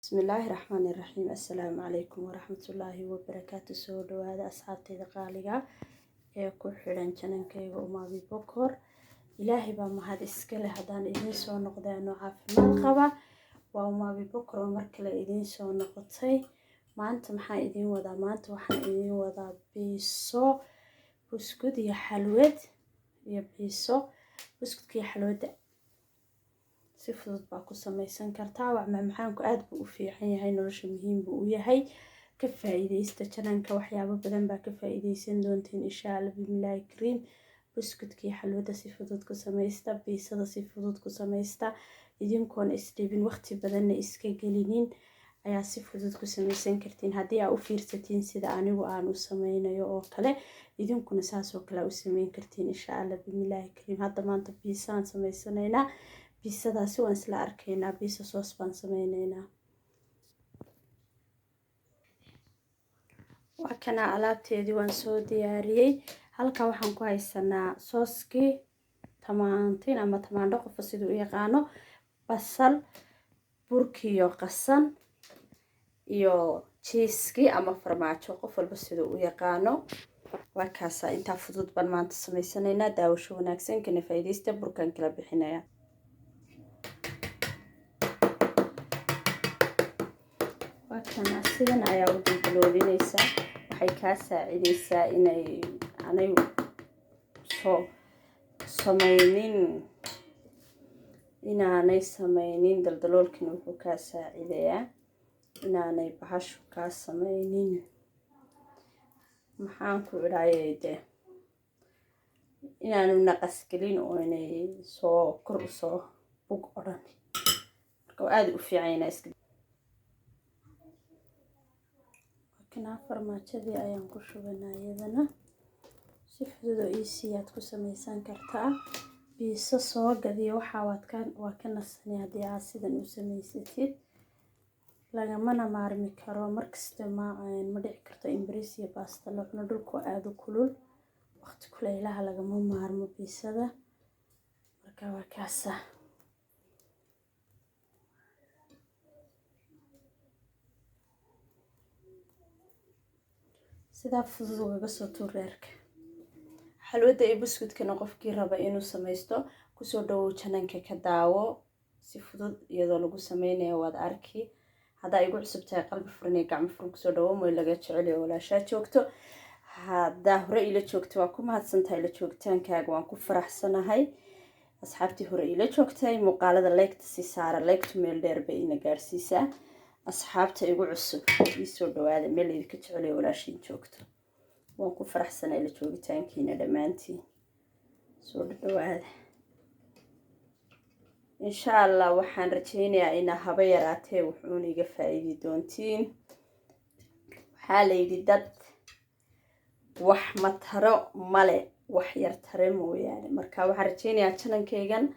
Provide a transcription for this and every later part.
Bismillaahi raxmaani raxiim. Assalaamu calaykum waraxmatullaahi wabarakaatu. Soo dhawaada asxaabteyda qaaliga ee ku xidhan channelkayga Umaabi Bokor. Ilaahay baa mahad iska leh haddaan idiin soo noqday anoo caafimaad qaba. Waa Umaabi Bokor oo mar kale idiin soo noqotay. Maanta maxaa idiin wadaa? Maanta waxaan idiin wadaa biiso, buskud iyo xalwad iyo biiso. Buskudka iyo xalwadda si fudud baa ku samaysan kartaa. Wax macmacaanku aad buu u fiican yahay, nolosha muhiim buu u yahay. Ka faa'iidaysta channelka, waxyaabo badan baa ka faa'iidaysan doontiin insha Allah bismillaahi kariim. Buskudka iyo xalwadda si fudud ku samaysta, biisada si fudud ku samaysta, idinkoon isdhibin, waqti badanna iska gelinin ayaa si fudud ku samaysan kartiin haddii aa u fiirsatiin sida anigu aan u sameynayo oo kale. Idinkuna saas oo kale aa u sameyn kartiin insha Allah bismillaahi kariim. Hadda maanta biisaan samaysanaynaa. Biisadaasi waan isla arkaynaa. Biisa soos baan sameyneynaa. Waa kana alaabteedii, waan soo diyaariyey. Halkan waxaan ku haysanaa sooskii tamaantin ama tamaandho, qofka siduu u yaqaano, basal, burkiyo qasan iyo jiiskii ama farmaajo, qof walba siduu u yaqaano. Waa kaasa, intaa fudud baan maanta samaysanaynaa. Daawasho wanaagsan, kana faa'iidaysta. Burkaan kala bixinaya. Waa kana, sidan ayaa u dulbiloolinaysaa. Waxay kaa saacidaysaa inay anay soo sameynin, inaanay sameynin daldaloolkina. Wuxuu kaa saacidayaa inaanay bahashu kaa sameynin, maxaan ku idhaayay de, inaanu naqasgelin oo inay soo kor usoo bug odhan. Marka waa aada u fiican inaa iska. Kanaa farmaajadii ayaan ku shubanaa iyadana. Si fudud oo easy aad ku samaysan kartaa. Biiso soo gadiyo waxaa waad ka waa ka nasanay haddii aad sidan u samaysatid. Lagamana maarmi karo markasta. Ma dhici karto in bariis iyo baasta la cuno. Dhulku aada u kulul, waqti kulaylaha lagama maarmo biisada. Marka waa kaasa. Sidaa fudud ugaga soo tuur reerka. Xalwadda iyo buskudkana qofkii raba inuu samaysto, kusoo dhawow channelka, ka daawo. Si fudud iyadoo lagu sameynayo waad arki. Haddaa igu cusub tahay, qalbi furan iyo gacmo furan kusoo dhawow. Mooy laga jeceliyo walaashaa joogto. Haddaa hore ila joogto, waa ku mahadsantahay ila joogitaankaaga, waan ku faraxsanahay. Asxaabtii hore ila joogtay, muuqaalada like-ta si saara. Like-tu meel dheer bay ina gaarsiisaa. Asxaabta igu cusub, iisoo dhawaada. Meel idinka jeceliyo walaashiin joogto. Waan ku faraxsanay ila joogitaankiina dhammaantiin. Soo dhawaada. Insha Allah waxaan rajeynayaa inaa haba yaraatee wuxuuna iga faa'iidi doontiin. Waxaa la yidhi, dad wax mataro male, wax yar tare mooyaane. Marka waxaan rajeynayaa channelkaygan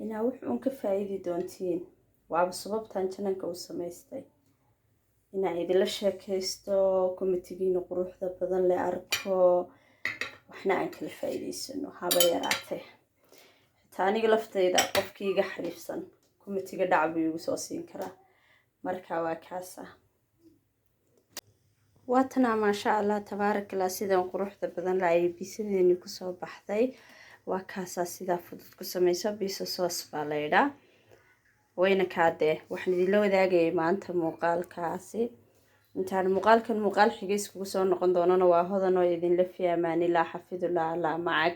inaa wuxuun ka faa'iidi doontiin. Waaba sababtan channelka u samaystay, inaan idinla sheekaysto, comment-igiina quruxda badan le arko, waxna aan kala faa'iidaysano haba yaraatee. Xitaa aniga laftayda qofkii iga xariifsan comment-iga dhac buu igu soo siin karaa. Marka waa kaasa. Waatanaa, maasha Allah tabaarakallah, sidan quruxda badan la ayay biisadeeni kusoo baxday. Waa kaasaa, sidaa fudud ku samayso. Biisa soos baa laydhaa. Wayna kaadee waxaan idinla wadaagayay maanta muuqaalkaasi. Intaan muuqaalkan muuqaal xiga iskugu soo noqon doonana, waa Hodan oo idinla fi amaanillah, xafidullah, allah macag.